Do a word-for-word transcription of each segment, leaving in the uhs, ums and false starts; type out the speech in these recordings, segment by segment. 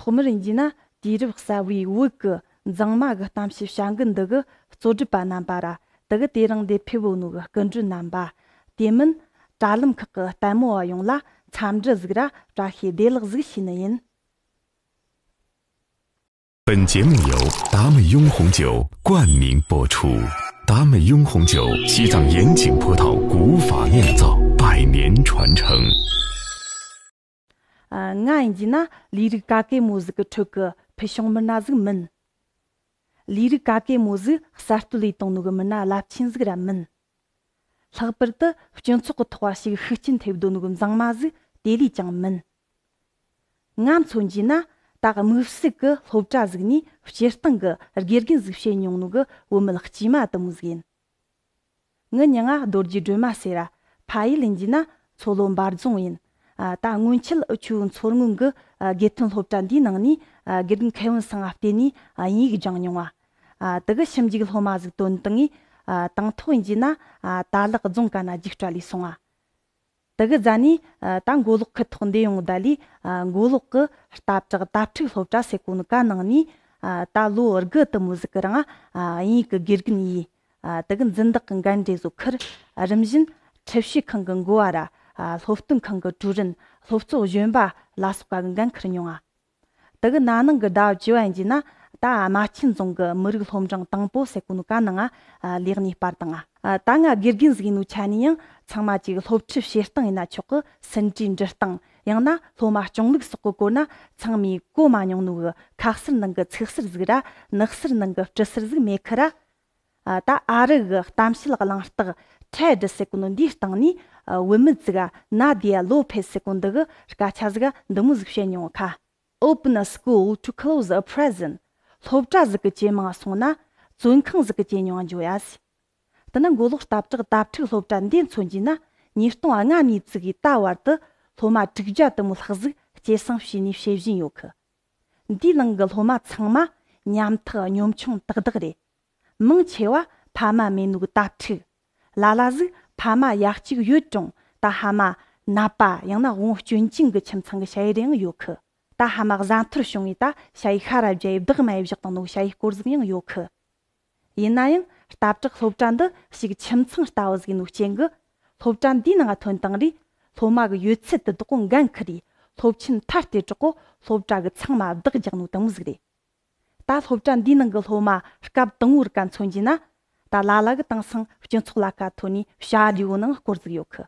ཐོག་མར་ཡིན་གྱི་ན། དུས་རབས་གསར་བའི་བོད་ཀྱི་མཛངས་མ་གི་གཏམ་བཤད་བྱ་འགུལ་འདི་གི་གཙོ་སྒྲུབ་པ་རྣམ་པ་ར། དེ་གི་དེ་རིང་འདིར་ཕེབས་ཡོད་ནོ་གི་སྐུ་མགྲོན་རྣམ་པ། དེ་མིན་དྲ་ལམ་ཁག་གི་ལྟད་མོ་བ་ཡོངས་ལ་འཚམས་འདྲི་ཟིག་ར་བཀྲ་ཤིས་བདེ་ལེགས་ཟིག་ཞུས་ནི་ཡིན། 本节目由达美拥红酒冠名播出。达美拥红酒，西藏盐井葡萄古法酿造，百年传承。 ཨ། ང་ཡིན་གྱི་ན་ལས་རིགས་ག་གེ་མོ་ཟིག་གི་ཁྲོད་ཀྱི་ཕུལ་བྱུང་མི་སྣ་ཟིག་མིན། ལས་རིགས་ག་གེ་མོ་ཟིག་གསར་གཏོད་ལས་གཏོང་ནོ་གི་མི་སྣ་རླབས་ཆེན་ཟིག་ར་མིན། ལྷག་པར་དུ་སྤྱི་ཚོགས་ཀྱི་ཐོག་བ་ཞིག་ཤུགས་རྐྱེན་ཐེབས་སྡོད་ནོ་གི་མཛངས་མ་ཟིག་དེ་ལས་ཀྱང་མིན། ང་མཚོན་གྱི་ན། ད་དམིགས་བསལ་གྱི་སློབ་གྲྭ་ཟིག་ནས་སྤྱིར་བཏང་གི་དགེ་རྒན་ཟིག་བྱེད་མྱོང་ནོ་གི་བུད་མེད་དཀྱུས་མ་དེ་མོ་ཟིག་ཡིན། ངའི་མྱིང་ང་རྡོ་རྗེ་སྒྲོལ་མ་ཟེར་ར། ཕ་ཡུལ་ཡིན་གྱི་ན་མཚོ་ལྷོ་འབའ་རྫོང་ཡིན། ཨ། ད་སྔོན་ཆད་འུ་ཆོའི་མཚོ་སྔོན་གྱི་ཨ་དགེ་ཐོན་སློབ་གྲྭ་འདིའི་ནང་ནས་ཨ་དགེ་རྒན་མཁས་དབང་ཚང་ང་བརྟེན་ནས་ཨ་དབྱིན་ཡིག་སྦྱངས་མྱོང་བ། ཨ། དེ་གི་ཞིབ་འཇུག་སློབ་མ་ཟིག་བཏོན་བཏང་ངས། ཨ། དང་ཐོག་ཡིན་གྱི་ན། ཨ། དར་ལག་རྫོང་དཀར་ན་རྒྱུགས་སྤྲད་ལས་སོང་ང་། དེ་གི་རྗེས་ནས། ཨ། ད་མགོ་ལོག་ཁུལ་ཐོག་འདིར་ཡོང་ད་ལས། ཨ། མགོ་ལོག་གི་ལྟ་བྲག་དྭ་ཕྲུག་སློབ་གྲྭ་ཟེར་གོ་ནོ་ག་ནང་ནས། ཨ། ད་ལོ་དགུ་དེ་མོ་ཟིག་གི་རིང་། ཨ། དབྱིན་ཡིག་གི་དགེ་རྒན་ཡིས། ཨ། དེ་གི་འཛིན་བདག་གི་འགན་འདྲ་ཟིག་ཁུར། རིམ་བཞིན་ཁྲིད་བྱེད་ཁང་གི་འགོ་བ་ར། ཨ། སློབ་སྟོན་ཁང་གི་ཀྲུའུ་རིན། སློབ་གཙོ་གཞོན་པ་ལ་སོགས་པ་གི་འགན་ཁུར་མྱོང་ང་། དེ་གི་ན་ནིང་གི་ཟླ་བཅུ་པ་ཡིན་གྱི་ན། ད་རྨ་ཆེན་རྫོང་གི་མི་རིགས་སློབ་འབྲིང་དང་པོ་ཟེར་གོ་ནོ་ག་ནང་ང་ལས་གནས་སྤར་བཏང་ང་། ད་ང་དགེ་རྒན་ཟིག་ཡིན་ནོ་ཆ་ནས་ཡང་ཚང་མ་ཅིག་སློབ་ཁྲིད་བྱེད་སྟངས་ཡིན་ན་ཆོག་གི། ཟིན་བྲིས་འབྲི་སྟངས། ཡང་ན་སློབ་མ་སྐྱོང་ལུགས་སོགས་ཀྱི་སྐོར་ན་ཚང་མས་གོ་མ་མྱོང་ནོ་གི་ཁ་གསལ་ནང་གི་ཚིག་གསལ་ཟིག་ར། ནག་གསལ་ནང་གི་སྤྲི་གསལ་ཟིག་མེད་ཁི་ར། ད་ཨ་རི་གི་གཏམ་བཤད་གླེང་སྟེགས་ཐེད་ཟེར་གོ་ནོ་འདིའི་སྟེང་ནས། བུད་མེད་ཟིག་ག་ན་དི་ཡ་ལོ་ཕེ་ཟེར་གོ་འདི་གི་སྐད་ཆ་ཟིག་འདི་མོ་ཟིག་བཤད་མྱོང་ཁ། Open a school to close a prison. སློབ་གྲྭ་ཟིག་གི་ཇེ་མང་སོང་ན། བཙོན་ཁང་ཟིག་གི་ཇེ་ཉུང་འགྱོ་ཡ་ཟེར། དེ་ན་མགོ་ལོག་སྟབས་གྲགས་དྭ་ཕྲུག་སློབ་གྲྭ་འདི་མཚོན་གྱི་ན། ཉིས་སྟོང་ལྔ་ནས་བཙུགས་གི་ད་བར་དུ་སློབ་མ་དྲུག་བརྒྱ་དེ་མོ་ལྷག་ཟིག་སྐྱེད་སྲིང་བྱས་ནས་བྱེད་བཞིན་ཡོད་གི། འདིའི་ནང་གི་སློབ་མ་ཚང་མ་ཉམ་ཐག་གཉོམ་ཆུང་ཏག་ཏག་རེད། མང་ཆེ་བ་ཕ་མ་མེད་ནོ་གི་དྭ་ཕྲུག། ལ་ལ་ཟིག་ཕ་མ་ཡ་གཅིག་ཡོད་རུང་། ད་ཕ་མ་ནད་པ་ཡང་ན་དབང་སྐྱོན་ཅན་གི་ཁྱིམ་ཚང་གི་ཞ་ཡི་རེ་ཡང་ཡོད་གི། ད་ཕ་མ་གཟའ་འཐོར་བྱུང་ངས་ད་ཞ་ཡི་ཤ་ར་བརྒྱབ་ཡས་བདག་མ་ཡས་བཞག་བཏང་ནོ་གི་ཞ་ཡི་སྐོར་ཟིག་ཡང་ཡོད་གི། ཡིན་ན་ཡང་སྟབས་གྲགས་སློབ་གྲྭ་འདི་ཞིག་ཁྱིམ་ཚང་ལྟ་བུ་ཟིག་ཡིན་ནོ་རྐྱེན་གི། སློབ་གྲྭ་འདིའི་ནང་ཐོན་བཏང་རེས། སློབ་མ་གི་ཡོད་ཚད་དེ་དག་གོ་འགན་ཁུར་རེས། སློབ་ཆེན་མཐར་དེ་དྲག་གོ་སློབ་གྲྭ་གི་ཚང་མ་བདག་རྒྱག་ནོ་དེ་མོ་ཟིག་རེད། ད་སློབ་གྲྭ་འདིའི་ནང་གི་སློབ་མ་སྐབས་དང་པོར་ག་མཚོན་གྱི་ན། ད་ལ་ལ་གི་དེང་སང་སྤྱི་ཚོགས་ལ་ཁ་ཐོན་ནས་བྱ་ལས་འོ་ནང་སྐོར་ཟིག་ཡོད་གི།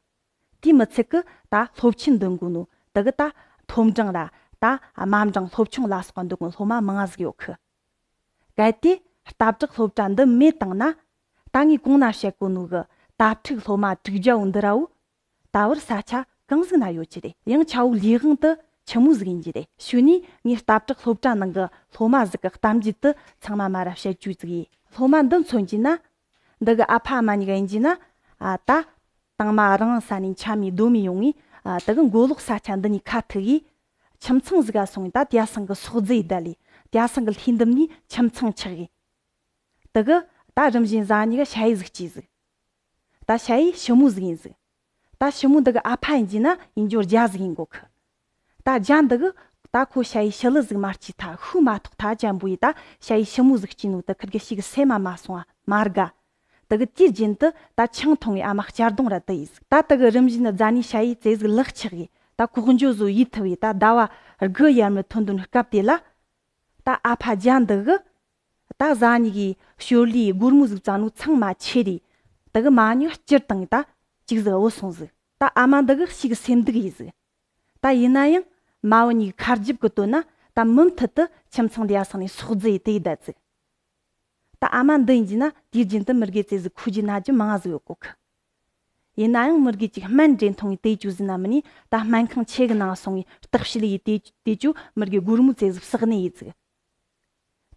དེ་མི་ཚད་གི་ད་སློབ་ཆེན་འདོན་དགོས་ནོ་དེ་གི་ད་མཐོ་འབྲིང་ར། ད་དམའ་འབྲིང་སློབ་ཆུང་ལ་སོགས་པ་འདོན་དགོས་སློབ་མ་མང་ང་ཟིག་ཡོད་གི། གལ་ཏེ་སྟབས་གྲགས་སློབ་གྲྭ་འདི་མེད་བཏང་ན། ད་ངས་གོང་ན་བཤད་གོ་ནོ་གི་དྭ་ཕྲུག་སློབ་མ་དྲུག་བརྒྱ་བོ་འདི་ར་བོ། ད་བར་ས་ཆ་གང་ཟིག་ན་ཡོད་ཀྱི་རེད། ཡང་ཆ་བོ་ལས་དབང་དེ་ཆི་མོ་ཟིག་ཡིན་གྱི་རེད། ཞུ་ནས་ངས་སྟབས་གྲགས་སློབ་གྲྭ་ནང་གི་སློབ་མ་ཟིག་གི་གཏམ་རྒྱུད་དེ་ཚང་མ་མ་ར་བཤད་རྒྱུ་ཟིག་ཡིན། སློབ་མ་འདི་མཚོན་གྱི་ན། འདི་གི་ཨ་ཕ་ཨ་མ་གཉིས་ཀ་ཡིན་གྱི་ན། ཨ། ད་དང་མ་རང་ས་ནས་འཁྱམ་མི་སྡོད་མི་ཡོང་ངས། ཨ། དེ་གི་མགོ་ལོག་ས་ཆ་འདི་ནས་ཁ་ཐུག་གིས། ཁྱིམ་ཚང་ཟིག་ག་སོང་ངས་ད་དེ་སང་གི་སོག་རྫི་ཡི་ད་ལས་དེ་སང་གི་ལྷས་འདེམས་ནས་ཁྱིམ་ཚང་ཆགས་གིས། དེ་གི་ད་རིམ་བཞིན་གཟའ་ཉི་ག་ཞ་ཡི་ཟིག་སྐྱེས་ཟིག། ད་ཞ་ཡི་ཞི་མོ་ཟིག་ཡིན་ཟིག། ད་ཞི་མོ་འདི་གི་ཨ་ཕ་ཡིན་གྱི་ན་ཡིན་འགྱོ་རྒྱ་ཟིག་ཡིན་གོ་གི། ད་རྒྱ་འདི་གི་ད་ཁོ་ཞ་ཡི་ཞི་ལི་ཟིག་མ་སྐྱེས་ཐ་ཤུགས་མ་ཐོགས་ཐ་ཅན་པོ་ཡི་ད་ཞ་ཡི་ཞི་མོ་ཟིག་སྐྱེས་ནོ་དེ་ཁིར་གི་ཞིག་སེམས་མ་མ་སོང་ང་མ་དགའ། དེ་གི་དུས་རྒྱུན་དུ་ད་ཆང་འཐུང་བའི་ཨ་མ་གཅར་རྡུང་ར་དེ་ཡིས། ད་དེ་གི་རིམ་བཞིན་རྫ་ནས་ཞ་ཡི་ཙེ་ཟིག་ལག་ཆགས་ཡི། ད་ལྐོག་འགྱོ་བཟོ་ཡིད་ཐུབ་ཡི། ད་ཟླ་བ་དགུ་ཡར་མར་ཐོན་དོན་སྐབས་དེ་ལ། ད་ཨ་ཕ་རྒྱ་འདི་གི། ད་གཟའ་ཉི་གི་ཞོར་ལས་སྒོར་མོ་ཟིག་བཙལ་ནོ་ཚང་མ་ཆད་རེ། དེ་གི་མ་ཉི་སྤྱིར་བཏང་ད་ཅིག་ཟིག་བུད་སོང་ཟིག། ད་ཨ་མ་འདི་གི་ཞིག་སེམས་སྡུག་ཡི་ཟིག། ད་ཡིན་ན་ཡང་མ་བུ་གཉིས་ཁ་རྒྱབ་གི་དོན་ན་ད་མུ་མཐུད་དུ་ཁྱིམ་ཚང་འདི་ཡ་སང་ནས་སོག་རྫི་ཡི་དེ་ཡི་ད་ཟིག། ད་ཨ་མ་འདི་ཡིན་གྱི་ན་དུས་རྒྱུན་དུ་མི་དགེ་ཙེ་ཟིག་ཁུ་རྒྱུ་ན་རྒྱུ་མང་ཟིག་ཡོད་གོ་གི། ཡིན་ན་ཡང་མི་དགེ་ཅིག་སྨན་འདྲེན་ཐོང་ཡི་དེ་ཅུ་ཟིན་ན་མི་ནི་ད་སྨན་ཁང་ཆེ་གི་ནང་སོང་ཡི་བརྟག་ཞིབ་ལས་ཡི་དེ་དེ་ཅུ་མི་དགེ་སྒོར་མོ་ཙེ་ཟིག་བསགས་ནས་ཡི་ཟིག།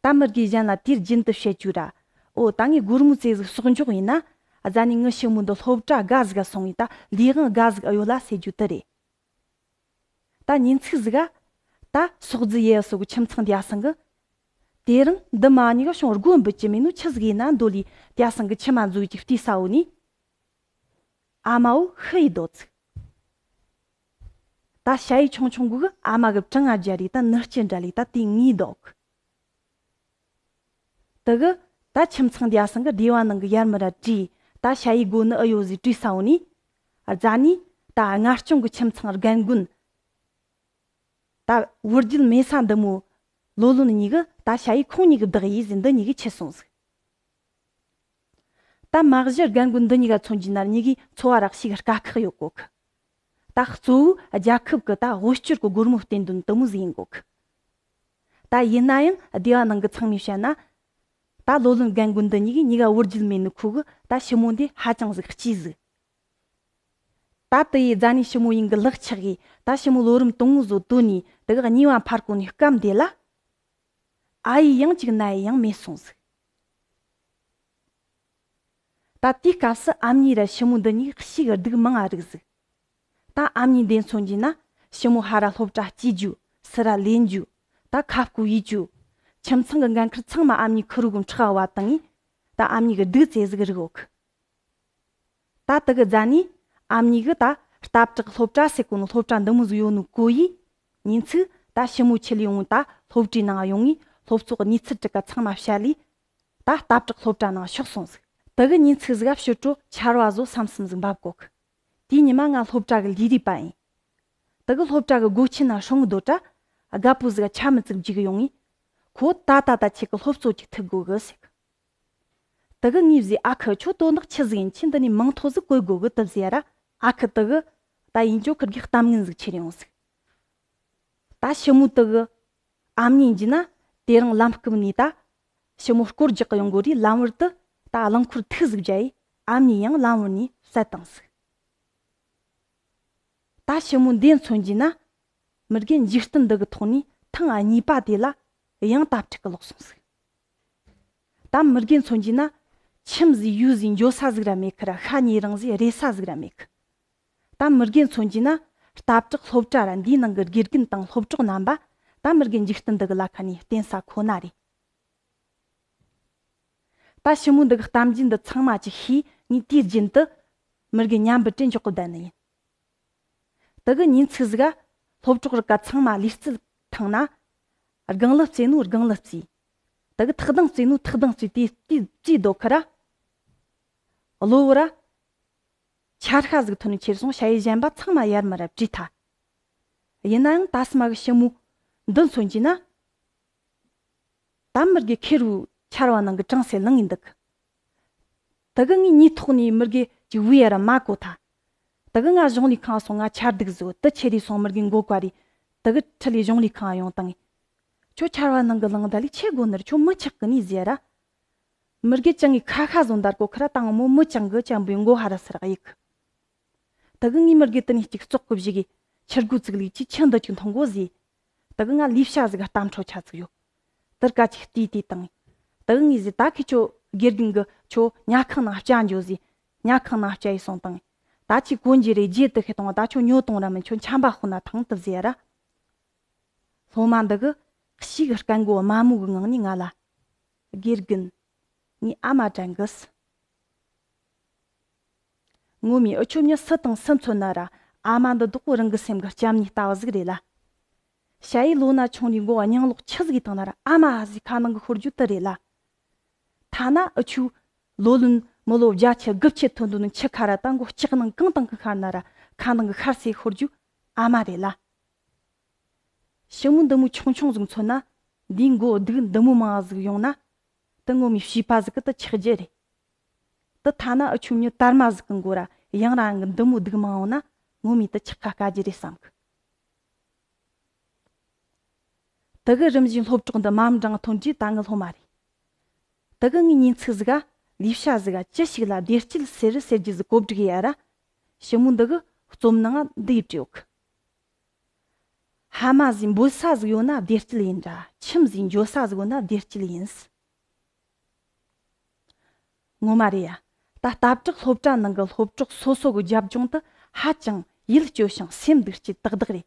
ད་མི་དགེ་གཞན་ལ་དུས་རྒྱུན་དུ་བཤད་རྒྱུ་ར། འོ་ད་ངས་སྒོར་མོ་ཙེ་ཟིག་གསོག་འཇོག་ཡིན་ན། རྫ་ནས་ངའི་ཞི་མོ་འདི་སློབ་གྲྭ་དགའ་ཟིག་ག་སོང་ཡིན་ད་ལས་དབང་དགའ་ཟིག་ཨེ་ཡོད་ལ་ཟེར་རྒྱུ་དེ་རེད། ད་ཉིན་ཚིག་ཟིག་ག་ད་སོག་རྫི་ཡེ་སོག་གི་ཁྱིམ་ཚང་འདི་ཡ་སང་གི། དེ་རིང་འདི་མ་ཉི་ག་བྱུང་སྒོ་འབུད་ཀྱི་མེད་ནོ་ཆི་ཟིག་ཡིན་ན་འདོད་ལི་དེ་ཡ་སང་གི་ཁྱིམ་མ་འཛུལ་གྱི་བལྟས་ས་འོ་ནི། ཨ་མའོ་ཤི་ཡི་དོ་ཚིག། ད་ ད་ཞ་ཡི་ཆུང་ཆུང་གུ་གི་ཨ་མ་གི་བྲང་ང་རྒྱ་རི་ད་ནུ་སྐྱི་འདྲ་ལི་ད་དེ་ངའི་འདོག་དེ་གི་ད་ཁྱིམ་ཚང་འདི་ཡ་སང་གི་སྡེ་བ་ནང་གི་ཡར་མི་ར་བྲིས། ད་ཞ་ཡི་སྒོ་ནི་ཨེ་ཡོད་ཟི་བྲིས་ས་འོ་ནི། རྫ་ནི་ད་ལྔ་སྐྱོང་གི་ཁྱིམ་ཚང་རྒན་རྒོན། ད་བུ་རྒྱུད་མེད་ས་འདི་མོ་ལོ་ལོན་གཉིས་གི་ད་ཞ་ཡི་ཁོང་གཉིས་གི་བདག་ཡིས་ཟི་འདི་གཉིས་གི་ཆི་སོང་ཟིག་ད་མ་གཞི་རྒན་རྒོན་འདི་གཉིས་ཀ་མཚོན་གྱི་ན་གཉིས་ཀའི་འཚོ་བ་རག་ཤིག་དཀའ་ཁག་ཡོད་གོ་གི་ད་གཙོ་བོ་རྒྱལ་ཁབ་ཀྱི་ད་དབུལ་སྐྱོར་གྱི་སྒོར་མོ་བསྟན་དོན་དུ་མོ་ཟིག་ཡིན་གོ་གི་ད་ཡིན་ན་ཡང་སྡེ་བ་ནང་གི་ཚང་མས་བཤད་ན། ད་ལོ་ལོན་རྒན་རྒོན་འདི་གཉིས་ཀྱིས་གཉིས་ཀ་བུ་རྒྱུད་མེད་ནི་ཁུ་གི་ད་ཞི་མོ་འདི་ཧ་ཅང་ཟིག་སྐྱིད་ཟིག་ད་དེ་ཡི་རྫ་ནས་ཞི་མོ་ཡིན་གི་ལག་ཆགས་གི་ད་ཞི་མོ་ལོ་རིམ་དང་བོ་བཟོ་དོ་ནི་དེ་གི་གཉིས་བ་འཕར་གོ་ནི་སྐམ་དེ་ལ། ཨ་ཡི་ཡང་གཅིག་ན་ཡི་ཡང་མེད་སོང་ཟིག་ད་དེའི་སྐབས་སུ་ཨ་མྱེས་ར་ཞི་མོ་འདི་གཉིས་ཤིག་སྡུག་མང་ང་རིག་ཟིག་ད་ཨ་མྱེས་འདི་མཚོན་གྱི་ན་ཞི་མོ་ཧ་ར་སློབ་གྲྭ་སྐྱེལ་རྒྱུ་སི་ར་ལེན་རྒྱུ། ད་ཁ་སྐོ་ཡིད་རྒྱུ། ཁྱིམ་ཚང་གི་འགན་ཁུར་ཚང་མ་ཨ་མྱེས་ཁུ་རུ་གུམ་ཁྲག་བ་བཏང་ངས་ད་ཨ་མྱེས་གི་སྡུག་ཙེ་ཟིག་རིག་འོག་ད་དེ་གི་རྫ་ནས་ཨ་མྱེས་གི་ད་ལྟ་བྲག་སློབ་གྲྭ་ཟེར་གོ་ནོ་སློབ་གྲྭ་འདི་མོ་ཟིག་ཡོད་ནོ་གོ་ཡིས། ཉིན་ཚིག་ད་ཞི་མོ་ཆི་ལི་ཡོང་ད་སློབ་གྲྭའི་ནང་ཡོང་ངས་སློབ་ཚོགས་གི་གནས་ཚུལ་དྲུག་ག་ཚང་མ་བཤད་ལས། ད་ལྟ་བྲག་སློབ་གྲྭ་ནང་ཤོག་སོང་ཟིག་དེ་གི་ཉིན་ཚིག་ཟིག་ག་ཕྱི་དྲོ་ཆར་བ་བཟོ་སམ་སམ་ཟིག་འབབ་གོ་གི་དེའི་ཉི་མ་ང་སློབ་གྲྭ་གི་ལས་རིགས་པ་ཡིན། དེ་གི་སློབ་གྲྭ་གི་སྒོ་ཆེན་ན་སྲུང་གི་སྡོད་གྲྭ་རྒད་པོ་ཟིག་ག་ཆ་མི་ཚིག་འཇིག་གི་ཡོང་ངས། ཁོ་ད་ད་ད་ཁྱེད་གི་སློབ་གཙོ་ཅིག་ཐུག་དགོ་གི་ཟེར་གི་དེ་གི་ངས་བཟས་ཨ་ཁུ་ཁྱོད་དོན་དག་ཆི་ཟིག་ཡིན་ཁྱེད་འདི་ནས་མིང་ཐོ་ཟིག་བཀོད་དགོ་གི་དུ་ཟེར་ར། ཨ་ཁུ་དེ་གི་ད་ཡིན་ཅོ་ཁུར་གི་གཏམ་ངན་ཟིག་ཁྱེར་ཡོང་ཟིག་ད་ཞི་མོ་དེ་གི་ཨ་མྱེས་ཡིན་གྱི་ན་དེ་རིང་ལམ་སྐུམ་ནས་ད་ཞི་མོ་སྐོར་རྒྱག་གི་ཡོང་གོ་རེས་ལམ་བར་དུ་ད་རླངས་འཁོར་ཐུག་ཟིག་བརྒྱབ་ཡས་ཨ་མྱེས་ཡང་ལམ་བར་ནས་བསད་བཏང་ཟིག་ད་ཞི་མོ་འདི་མཚོན་གྱི་ན། མི་རྒན་འཇིག་རྟེན་འདི་གི་ཐོག་ནས་ཐེངས་གཉིས་པ་དེ་ལ་ཡང་དྭ་ཕྲུག་གི་ལོག་སོང་ཟིག་ད་མི་རྒན་མཚོན་གྱི་ན། ཁྱིམ་ཟིག་ཡུལ་ཟིག་འགྱོ་ས་ཟིག་ར་མེད་ཁི་ར་ཤ་ཉེ་རིང་ཟིག་རེ་ས་ཟིག་ར་མེད་ཁི། ད་མི་རྒན་མཚོན་གྱི་ན། ལྟ་བྲག་སློབ་གྲྭ་ར་འདིའི་ནང་གི་དགེ་རྒན་དང་སློབ་གྲོགས་རྣམ་པ། ད་མི་རྒན་འཇིག་རྟེན་འདི་གི་ལ་ཁ་ནས་བསྟེན་ས་ཁོ་ན་རེད། ད་ཞི་མོ་འདི་གི་གཏམ་རྒྱུད་འདི་ཚང་མ་ཅིག་ཤེས་ངས་དུས་རྒྱུན་དུ་མི་རྒན་མཉམ་པར་དྲན་འཇོག་གི་བསྡད་ནི་ཡིན། དེ་གི་ཉིན་ཚིག་ཟིག་ག་སློབ་གྲོགས་རིགས་ཀ་ཚང་མ་ལུས་རྩལ་ཐང་ན། རྒང་ལི་རྩེ་ནོ་རྒང་ལི་རྩེ། དེ་གི་ཐག་དང་རྩེ་ནོ་ཐག་དང་རྩེ་དེ་རྩེ་རྩེ་རྡོ་ཁི་ར། གློ་བུ་ར། ཆར་ཤ་ཟིག་ཐོན་ནས་ཁྱེར་སོང་ཤ་ཡི་གཞན་པ་ཚང་མ་ཡར་མར་ར་བྲིས་ཐལ། ཡིན་ན་ཡང་ད་སི་མ་གི་ཞི་མོ་འདི་མཚོན་གྱི་ན། ད་མི་དགེ་ཁེར་བོ་ཆར་བ་ནང་གི་གྲང་སེ་ལངས་ཡིན་འདུག་དེ་གི་ངའི་ཉིས་ཐོག་ནས་མི་དགེ་ཅིག་བུ་ཡ་ར་མ་གོ་ཐལ། དེ་གི་ང་གཞུང་ལས་ཁང་སོང་ང་ཆར་སྡུག་བཟོ་དུ་ཆེ་རེ་སོང་མི་དགེ་མགོ་ཀ་རེ། དེ་གི་ཁྲི་ལས་གཞུང་ལས་ཁང་ཡོང་དང་། ཁྱོད་ཆར་བ་ནང་གི་ལངས་ད་ལས་ཆེ་དགོ་ནར་ཁྱོད་མི་ཆག་གི་ནི་ཟེར་ར། མི་དགེ་ཅང་གི་ཁ་ཁ་བཟོ་འདར་གོ་ཁ་ར་དང་མོ་མི་ཅང་གི་ཅང་བུའི་མགོ་ཧ་ར་སི་རག་ཡིག་དེ་གི་ངའི་མི་དགེ་དེ་ནས་གཅིག་བཙོག་གི་བཞི་གི་ཕྱིར་སྒོ་ཙིག་ལིག་ཅིག་ཆི་འདི་ཅིག་མཐོང་གོ་ཟེ། དེ་གི་ང་ལས་བྱ་ཟིག་ག་གཏམ་འཕྲོ་ཆ་ཙིག་ཡོད། དེར་ཀ་ཅིག་བལྟས་དེ་དང་། དེ་གི་ངས་ཟེ་ད་ཁི་ཆོ་དགེ་རྒན་གི་ཆོ་ཉལ་ཁང་ནང་བསྐྱལ་འཇོ་ཟེ། ཉལ་ཁང་ནང་བསྐྱལ་ཡི་སོང་དང་། ད་ཅིག་གོན་རྒྱུ་རེ་རྗེས་དུ་ཤི་དང་ད་ཆོ་ཉོ་དང་ར་མིན་ཆོ་འཆམ་པ་ཧུ་ན་ཐང་དུ་ཟེ་ར། སློབ་མ་འདི་གི་ཤི་གི་སྐད་མགོ་དམའ་མོ་གི་ངང་ནས་ང་ལ། དགེ་རྒན། ངའི་ཨ་མ་དྲན་གི་སི། ངོ་མའི་ཨུ་ཆོ་མྱི་སུ་དང་སུ་མཚོན་ན་ར་ཨ་མ་འདི་བདག་པོ་རང་གི་སེམས་ཀྱི་སྐྱབས་གནས་ལྟ་བུ་ཟིག་རེད་ལ། ཞ་ཡི་ལོ་ན་ཆུང་རིང་མགོ་སྙིང་ལོག་ཆི་ཟིག་ཡིན་དང་ན་ར་ཨ་མ་ཟིག་ཁ་ནང་གི་ཤོར་རྒྱུ་དེ་རེད་ལ། ཐ་ན་ཨུ་ཆོ་ལོ་ལོན་མི་ལོ་བརྒྱ་ཆ་དགུ་བཅུ་ཐོན་དུ་ནི་ཆི་ཁ་ར་ད་མགོ་ལྕགས་ནང་གང་དང་གི་ཤར་ན་ར་ཁ་ནང་གི་ཤར་སེ་ཤོར་རྒྱུ་ཨ་མ་རེད་ལ། ཞི་མོ་འདི་མོ་ཆུང་ཆུང་ཟིག་མཚོན་ན། འདིའི་མགོ་སྡུག་འདི་མོ་མང་ཟིག་ཡོང་ན། དེ་ངོ་མའི་བྱིས་པ་ཟིག་གི་དེ་ཆགས་རྒྱུ་རེད། དེ་ཐ་ན་ཨུ་ཆོ་མྱི་དར་མ་ཟིག་གི་མགོ་ར་ཡང་རང་གི་འདི་མོ་སྡུག་མང་ཡོང་ན་ངོ་མའི་དེ་ཆགས་ཁ་དཀའ་རྒྱུ་རེད་བསམ་གི། དེ་གི་རིམ་བཞིན་སློབ་གྲོགས་འདི་མ་འབྲང་ཐོན་རྒྱུ་ད་ངི་སློབ་མ་རེད། དེ་གི་ངའི་ཉིན་ཚིག་ཟིག་ག་ལས་བྱ་ཟིག་ག་ཅི་ཞིག་ལ་བདེ་སྐྱིད་ཟེར་ཟེར་རྒྱུ་ཟིག་གོ་སྒྲིག་ཡ་ར། ཞི་མོ་འདི་གི་རྩོམ་ནང་འདི་ཡི་བྲིས་ཡོད་གི། ཕ་མ་ཟིག་འབོད་ས་ཟིག་ཡོད་ན་བདེ་སྐྱིད་ཡིན་འདྲ། ཁྱིམ་ཟིག་འགྱོ་ས་ཟིག་ཡོད་ན་བདེ་སྐྱིད་ཡིན། ངོ་མ་རེད་ཡ། ད་ལྟ་བྲག་སློབ་གྲྭ་ནང་གི་སློབ་གྲོགས་སོ་སོ་གི་རྒྱབ་ལྗོངས་དེ་ཧ་ཅང་ཡིད་སྐྱོ་ཞིང་སེམས་སྡུག་སྐྱེ་ཏག་ཏག་རེད།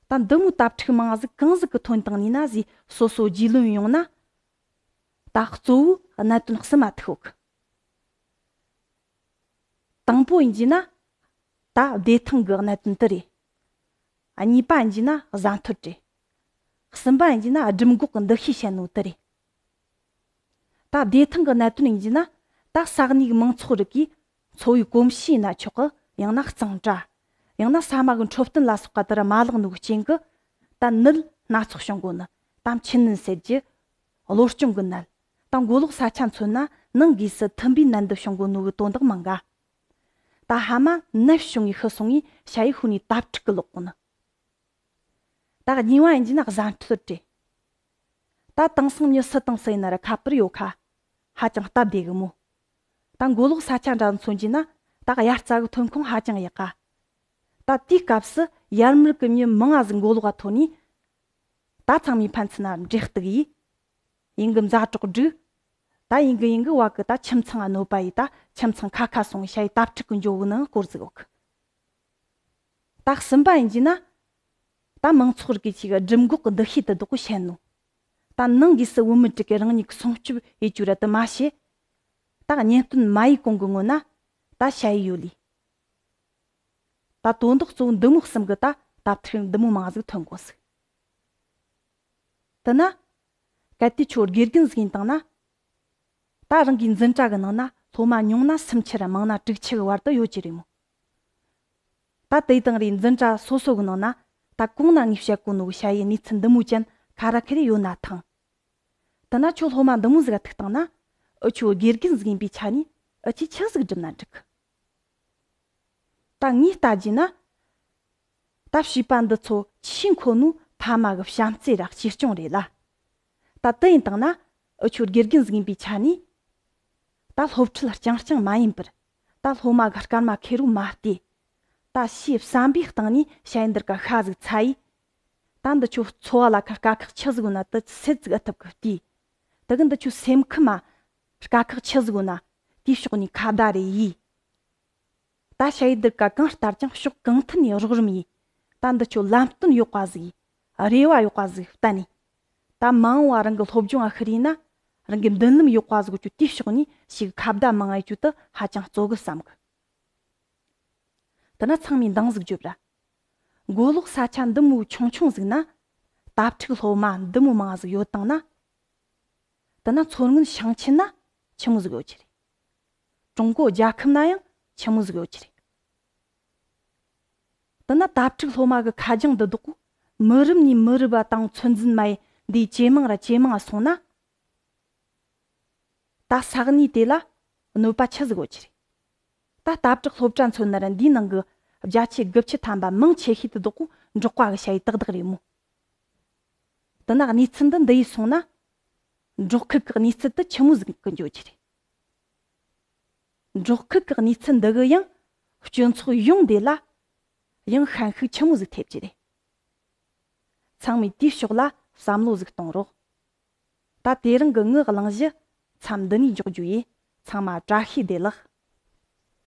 ད་འདི་མོ་དྭ་ཕྲུག་མང་ཟིག་གང་ཟིག་གི་ཐོན་བཏང་ནི་ན་ཟིག་སོ་སོ་རྒྱུས་ལོན་ཡོང་ན། ད་གཙོ་བོའི་གནད་དོན་གསུམ་མ་ཐུག་གི། དང་པོ་ཡིན་གྱི་ན། ད་བདེ་ཐང་གི་གནད་དོན་དེ་རེད། གཉིས་པ་ཡིན་གྱི་ན་གཟའ་འཐོར་རེད། གསུམ་པ་ཡིན་གྱི་ན་སྦྲུམ་འགོག་གི་འདུ་ཤེས་བཤད་ནོ་དེ་རེད། ད་བདེ་ཐང་གི་གནད་དོན་ཡིན་གྱི་ན། ད་ས་གནས་ཀྱི་མང་ཚོགས་རིགས་ཀྱིས་འཚོ་བའི་གོམས་གཤིས་ཡིན་ན་ཆོག་གི། ཡང་ན་གཙང་སྦྲ། ཡང་ན་ཟ་མ་གི་འཕྲོད་བསྟེན་ལ་སོགས་པ་དེར་མ་བརླག་ནོ་གི་རྐྱེན་གྱིས། ད་ནད་སྣ་ཚོགས་བྱུང་གོ་ནི། ད་མཆིན་ནད་ཟེར་རྒྱུ། གློ་གཅོང་གི་ནད། ད་མགོ་ལོག་ས་ཆ་མཚོན་ན་ནང་སྒོས་སུ་ཐུམ་པའི་ནད་འདི་བྱུང་གོ་ནོ་གི་དོན་དག་མང་ག། ད་ཕ་མ་ནད་བྱུང་བའི་ཤི་སོང་ངས་ཞ་ཡི་ཤུལ་ནས་དྭ་ཕྲུག་གི་ལོག་གོ་ནི། ད་གཉིས་པ་ཡིན་གྱི་ན་གཟའ་འཐོར་རེད། ད་དེང་སང་མྱི་སུ་དང་སུ་ཡིན་ན་ར་ཁ་པར་ཡོད་ཁ། ཧ་ཅང་སྟབས་བདེ་གི་མོ། ད་མགོ་ལོག་ས་ཆ་འདྲ་མཚོན་གྱི་ན། ད་དབྱར་རྩྭ་གི་ཐོན་ཁུངས་ཧ་ཅང་ཡག་ག། ད་དེའི་སྐབས་སུ་ཡར་མར་གི་མྱི་མང་ང་ཟིག་མགོ་ལོག་ག་ཐོན་ནས། ད་ཚང་མའི་ཕན་ཚུན་ན་འབྲེལ་གཏུག་ཡིས། ཡིན་གི་མཛའ་གྲོགས་བསྒྲིགས། ད་ཡིན་གི་ཡིན་གི་བ་གི་ད་ཁྱིམ་ཚང་ང་གནོད་པ་ཡིས། ད་ཁྱིམ་ཚང་ཁ་ཁ་སོང་ཞ་ཡི་དྭ་ཕྲུག་གི་འཇོ་བོ་ནང་སྐོར་ཟིག་འོག་གི། ད་གསུམ་པ་ཡིན་གྱི་ན། ད་མང་ཚོགས་རིགས་ཀྱི་ཅིག་སྦྲུམ་འགོག་གི་འདུ་ཤེས་དེ་དག་གོ་བཤད་ནོ། ད་ནང་སྒོས་སུ་བུད་མེད་རིགས་ཀྱི་རང་ཉིད་ཀྱི་སྲུང་སྐྱོབ་ཡེ་རྒྱུ་ར་དུ་མ་བྱེད། ད་གཉེན་སྟོན་མ་ཡི་གོང་གི་ངོ་ན། ད་ཞ་ཡི་ཡོད་ལི། ད་དོན་དག་གཙོ་བོ་འདི་མོ་གསུམ་གི་ད་དྭ་ཕྲུག་འདི་མོ་མང་ཟིག་ཐོན་གོ་ཟིག། དེ་ན། གལ་ཏེ་ཁྱོད་དགེ་རྒན་ཟིག་ཡིན་བཏང་ན། ད་རང་གི་འཛིན་གྲྭ་གི་ནང་ན་སློབ་མ་ཉུང་ན་སུམ་ཅུ་ར་མང་ན་དྲུག་ཅུ་གི་བར་དུ་ཡོད་ཀྱི་རེད་མོ། ད་དེ་དང་རེས་འཛིན་གྲྭ་སོ་སོ་གི་ནང་ན། ད་གོང་ན་ངས་བཤད་གོ་ནོ་གི་ཞ་ཡི་གནས་ཚུལ་འདི་མོ་ཅན་ཁ་ར་ཁ་རེ་ཡོད་ན་ཐང་། དེ་ན་ཁྱོད་སློབ་མ་འདི་མོ་ཟིག་ག་ཐུག་བཏང་ན། འུ་ཆོ་དགེ་རྒན་ཟིག་ཡིན་པའི་ཆ་ནས་འུ་ཆོས་ཆི་ཟིག་སྒྲུབ་ན་འགྲིག་གི། ད་ངས་ལྟ་རྒྱུ་ན། ད་བྱིས་པ་འདི་ཚོ་ཆེས་མཁོ་ནོ་ཕ་མ་གི་བྱམས་བརྩེ་ར་གཅེས་སྐྱོང་རེད་ལ། ད་དེ་ཡིན་བཏང་ན། འུ་ཆོ་དགེ་རྒན་ཟིག་ཡིན་པའི་ཆ་ནས། ད་སློབ་ཁྲིད་རྐྱང་རྐྱང་མ་ཡིན་པར། ད་སློབ་མ་གི་སྐར་མ་ཁེར་རོ་མ་སྟེར། ད་ཞེ་བསམ་པའི་སྟེང་ནས་ཞ་ཡི་འདིར་ཀ་ཤ་ཟིག་ཚ་ཡིས། ད་འདི་ཆོ་འཚོ་བ་ལ་ཁ་དཀའ་ཁག་ཆི་ཟིག་ཡོད་ན་དེ་སེལ་ཟིག་ཨེ་ཐུབ་གི་ལྟོས། དེ་གི་འདི་ཆོ་སེམས་ཁམས་མ་དཀའ་ཁག་ཆི་ཟིག་ཡོད་ན། དེའི་ཕྱོགས་ནས་ཁ་བརྡ་རེ་ཡིས། ད་ཞ་ཡི་འདིར་ཀ་གང་ལྟར་ཀྱང་ཕྱོགས་གང་ཐད་ནས་རོགས་རམ་ཡིས། ད་འདི་ཆོ་ལམ་སྟོན་ཡོད་པ་ཟིག་ཡིས། རེ་བ་ཡོད་པ་ཟིག་གཏན་ནས། ད་མ་འོངས་པ་རང་གི་སློབ་སྦྱོང་ང་ཤི་རེ་ན། རང་གི་མདུན་ལམ་ཡོད་པ་ཟིག་ཆོ་དེའི་ཕྱོགས་ནས་ཞིག་ཁ་བརྡ་མང་ང་ཡེ་རྒྱུ་དེ་ཧ་ཅང་གཙོ་གི་བསམ་གི། དེ་ན་ཚང་མས་འདང་ཟིག་རྒྱོབ་ར། མགོ་ལོག་ས་ཆ་འདི་མོ་ཆུང་ཆུང་ཟིག་ན། དྭ་ཕྲུག་སློབ་མ་འདི་མོ་མང་ཟིག་ཡོད་བཏང་ན། དེ་ན་མཚོ་སྔོན་ཞིང་ཆེན་ན་ཆི་མོ་ཟིག་ཡོད་ཀྱི་རེད། ཀྲུང་གོ་རྒྱལ་ཁབ་ན་ཡང་ཆི་མོ་ཟིག་ཡོད་ཀྱི་རེད། དེ་ན་དྭ་ཕྲུག་སློབ་མ་གི་ཁ་རྒྱང་འདི་དག་གོ་མི་རབས་ནས་མི་རབས་བ་དང་ཚོད་འཛིན་མ་ཡེ་འདི་ཇེ་མང་ར་ཇེ་མང་ང་སོང་ན། ད་ས་གནས་དེ་ལ་གནོད་པ་ཆི་ཟིག་ཡོད་ཀྱི་རེད། ད་དྭ་ཕྲུག་སློབ་གྲྭ་མཚོན་ན་ར་འདིའི་ནང་གི་བརྒྱ་ཆའི་དགུ་བཅུ་ཐམ་པ་མང་ཆེ་ཤོས་དེ་དག་གོ་འབྲོག་པ་གི་ཞ་ཡི་ཏག་ཏག་རེད་མོ། དེ་ན་གནས་ཚུལ་འདི་འདི་ཡིས་སོང་ན། འབྲོག་ཁུལ་གི་གནས་ཚུལ་དེ་ཆི་མོ་ཟིག་གི་འགྱོ་རྒྱུ་རེད། འབྲོག་ཁུལ་གི་གནས་ཚུལ་འདི་གི་ཡང་སྤྱི་ཚོགས་ཡོངས་འདི་ལ་ཡང་ཤན་ཤུགས་ཆི་མོ་ཟིག་ཐེབས་ཀྱི་རེད། ཚང་མས་དེའི་ཕྱོགས་ལ་བསམ་བློ་ཟིག་གཏོང་རོགས། ད་དེ་རིང་གི་ངའི་གླེང་གཞི་མཚམས་འདི་ནས་འཇོག་རྒྱུ་ཡིན། ཚང་མ་བཀྲ་ཤིས་བདེ་ལེགས།